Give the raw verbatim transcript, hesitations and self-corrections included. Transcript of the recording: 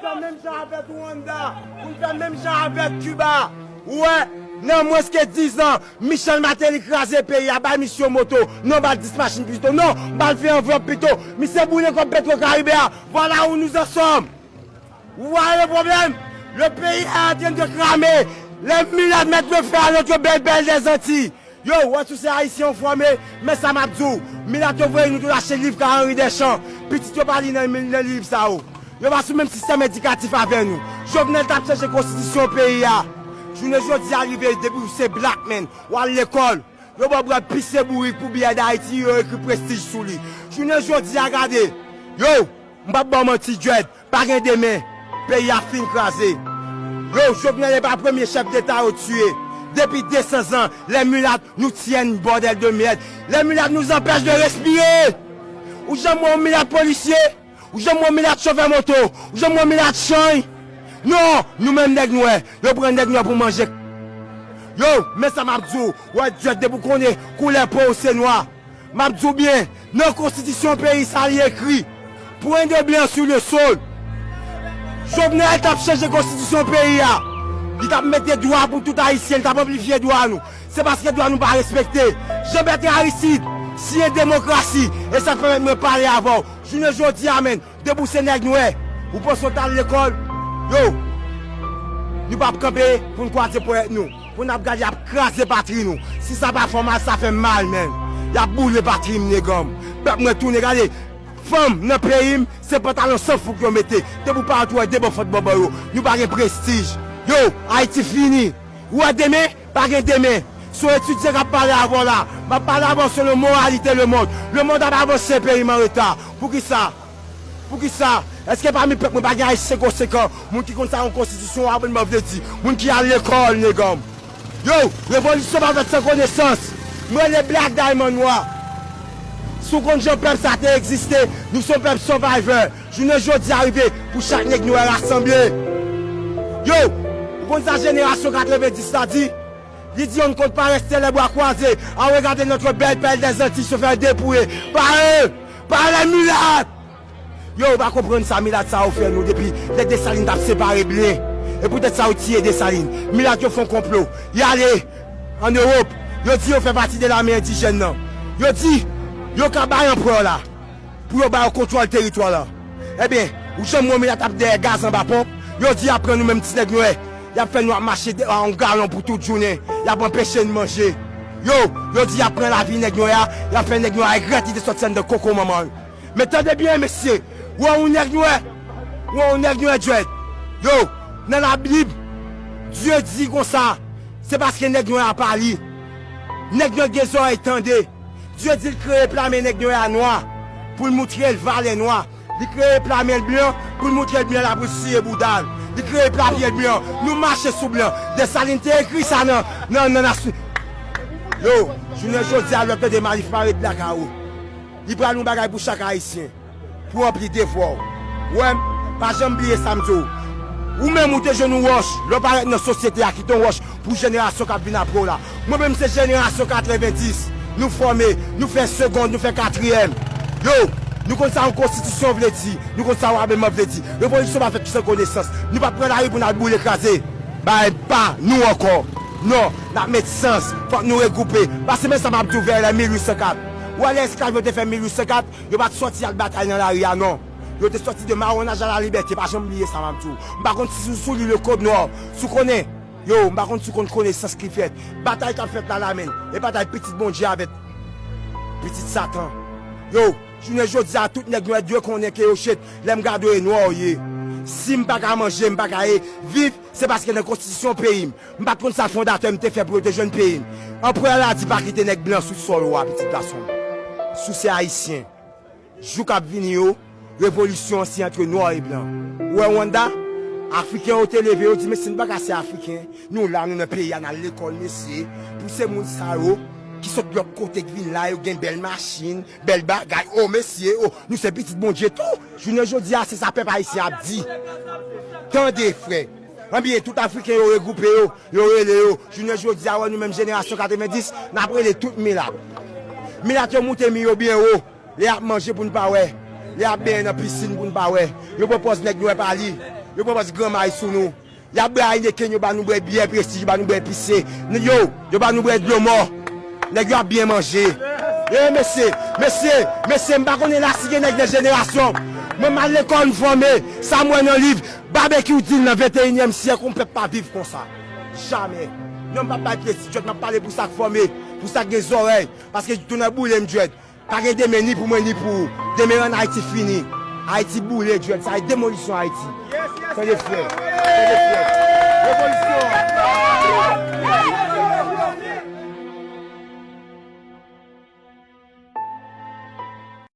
Fè menm jan avèk Rwanda, pou n fè menm jan avèk Kiba. Ou wè, nan mwens ke diz an, Michel Martelly kraze peyi a, bay misye moto, non, ba l dis machin pito, non, ba l ven anvlòp pito. Misye boule kòb Petro Caribe a. Voilà où nous en sommes. Vous voyez le problème? Le pays est en train de cramer. Les mulattes mettent le feu à notre belle, belle des Antilles. Yo, wè si w se Ayisyen w fòme, men sa m ap di w, milat yo voye nou tou achte liv ka Henri Deschamps, pitit yo pa li nan, nan liv sa yo. Yo pa sou menm sistèm edikatif avè nou. Jovenel t ap chanje konstitisyon peyi a. Jounen jodi a rive, depi w se black man, w al lekòl, yo ba w bwè pis e bourik pou biyè Dayiti, yo ekri prestij sou li. Jounen jodi a gade, yo, m p ap ba w manti, Dread, pa gen demen. Peyi a fin kraze. Yo, Jovenel e pa premye chèf deta yo tiye. Depi de san zan, les mulates nous tiennent, bordel de merde. Les mulates nous empêchent de respirer. Ou janm wè yon milat polisye? Ou janm wè yon milat chofè moto? Ou janm wè yon milat chanj? Non, nou menm nèg nwè, yo pran nèg nwè pou manje. Yo, men sa m ap di w, wè, Dread, depi w konnen koulè po w se nwa. M ap di w byen, nan konstitisyon peyi sa li ekri, point de blanc sur le sol. Jovenel t ap chanje konstitisyon peyi a. Li t ap mete dwa pou tout Ayisyen, li t ap anplifye dwa nou. Se paske dwa nou pa respekte. Jean Bertrand Aristide siyen demokrasi, e sa k pèmèt mwen pale avè w. Jounen jodi a, menm, depi w se nèg nwè, ou panse w t al lekòl, yo, nou p ap kanpe pou n kwaze ponyèt nou. Pou n ap gade y ap kraze patri nou. Si sa pa fè w mal, sa fè m mal, menm. Y ap boule patri m, neganm. Pèp mwen tounen, gade. Fanm nan peyi m, se pantalon san fouk yo mete. Depi w parèt, ou wè de bò fòt bòbò yo. Nou pa gen prestij. Yo, Ayiti fini. Ou wè demen, pa gen demen. Se yon etidyan k ap pale avè w la. M ap pale avè w selon moralite lemonn. Lemonn ap avanse, peyi m an reta. Poukisa? Poukisa? Èske pami pèp mwen pa gen Ayisyen konsekan? Moun ki konn sa yon konstitisyon, w ap konn mwen vle di. Moun ki al lekòl, neganm. Yo, revolisyon pa fèt san konesans. Mwen rele Black Diamond Noir. Si w konn jan pèp sa te egziste, nou se yon pèp survivor. Jounen jodi a rive pou chak nèg nwè rasanble. Yo, ou konn sa jenerasyon katrevenndis la di? Li di, on ne compte pas rester les bras croisés à regarder notre belle perle des Antilles se faire dépouiller par eux, par les mulates. Yo, ou pa konprann sa milat sa yo fè nou depi lè Desalin t ap separe blan. E poutèt sa yo tiye Desalin. Milat yo fè yon konplo. Y ale ann Ewòp. Yo di yo fè pati de lame endijèn nan. Yo di yo ka bay anperè la pou yo ba yo kontwòl teritwa la. Ebyen, ou janm wè milat ap dèyè gaz anba ponp? Yo di y ap pran nou menm ti nèg nwè. Y ap fè nou ap mache de- a yon galon pou tout jounen. Y ap anpeche n manje. Yo, yo di y ap pran lavi nèg nwè a. Y ap fè nèg nwè a regrèt li te sòti anndan koko manman l. Men tande byen, mesye. Ou wè yon nèg nwè? Ou wè yon nèg nwè, Dread? Yo, nan Labib, Dye di konsa, se paske nèg nwè a pa li. Nèg nwè gen zòrèy tande. Dye di l kreye plame nèg nwè a nwa pou l moutre l valè nwa. Li kreye plame l blan pou l moutre l blan la pou l siye bouda l. Li kreye plame l blan. Nou mache sou blan. Desalin te ekri sa nan, nan, nan nasyon. Yo, jounen jodi a, lè w tande Malif pa ret lakay ou. Li pral yon bagay pou chak Ayisyen. Pou ranpli devwa w. Ou wè m, pa janm bliye sa m di w. Ou menm ou te jwenn yon wòch, lè w parèt nan sosyete a, kite yon wòch pou jenerasyon k ap vin apre w la. Mwen menm se jenerasyon katrevenndis. Nou fòme, nou fè segond, nou fè katriyèm. Yo, nou konn sa yon konstitisyon vle di, nou konn sa yon abèman vle di. Revolisyon pa fèt san konesans. Nou p ap pran lari pou n al boule kraze bagay pa nou ankò. Non, n ap met sans, fòk nou regwoupe. Pase men sa m ap di w vè lè mil uit san kat. Ou wè lè esklav yo te fè mil uit san kat, yo pa t sòti al batay nan lari a, non. Yo te sòti de Marron Âge à la Liberté, pa janm bliye sa m ap di w. M pa konn si w sou li le Code Noir, si w konnen. Yo, m pa konn si w konn konesans ki fèt. Batay k ap fèt la la, menm. E batay pitit Bondye avèk pitit Satan. Yo, jounen jodi a, tout nèg nwè dwe konnen ke yo chet, lè m gade w e nwa w ye. Si m pa ka manje, m pa ka e viv, se paske nan konstitisyon peyi m, m pa t konn sa fondatè m te fè pou yo te jwenn peyi m. Anperè la di pa kite nèg blan sou sòl ou a, pitit gason m. Si w se Ayisyen. Jou k ap vini yo, revolisyon an se antre nwa e blan. Ou wè Rwanda, Afriken yo te leve, yo di, mesye, nou pa ka se Afriken, nou la, nou nan peyi a, n al lekòl, mesye. Pou se moun sa yo, ki sot lòt kote, k vin la, yo gen bèl machin, bèl bagay, o, mesye, o, nou se pitit Bondye tou. Jounen jodi a, se sa pèp ayisyen ap di. Tande, frè. Ebyen, tout Afriken yo regwoupe yo, yo rele yo. Jounen jodi a, wè nou menm jenerasyon katrevenndis, n ap rele tout milat. Milat yo moute mi yo byen wo. Lè y ap manje pou n pa wè. Lè y ap benyen nan pisin pou n pa wè. Yo pran pòz nèg nwè pa li. Yo pran pòz granmay sou nou. Y ap bwè Heineken, yo ba nou bwè byè Prestige, yo ba nou bwè pise. Yo, yo ba nou bwè dlo mò. Nèg yo ap byen manje. E mesye, mesye, mesye, m pa konnen la si gen nèg nan jenerasyon. Mwen m al lekòl, m fòme. Sa m wè nan liv, Babekyou di l nan venteyinyèm syèk, yon pèp pa viv konsa. Jamè. Non, m p ap bay Prestige, m ap pale pou sa k fòme, pou sa k gen zòrèy. Paske tou nan boule m dread. Pa gen demen ni pou mwen ni pou ou. Demen rann Ayiti fini. Ayiti boule, dread. Sa e demolisyon Ayiti. Tande frè. Tande frè. Revolisyon.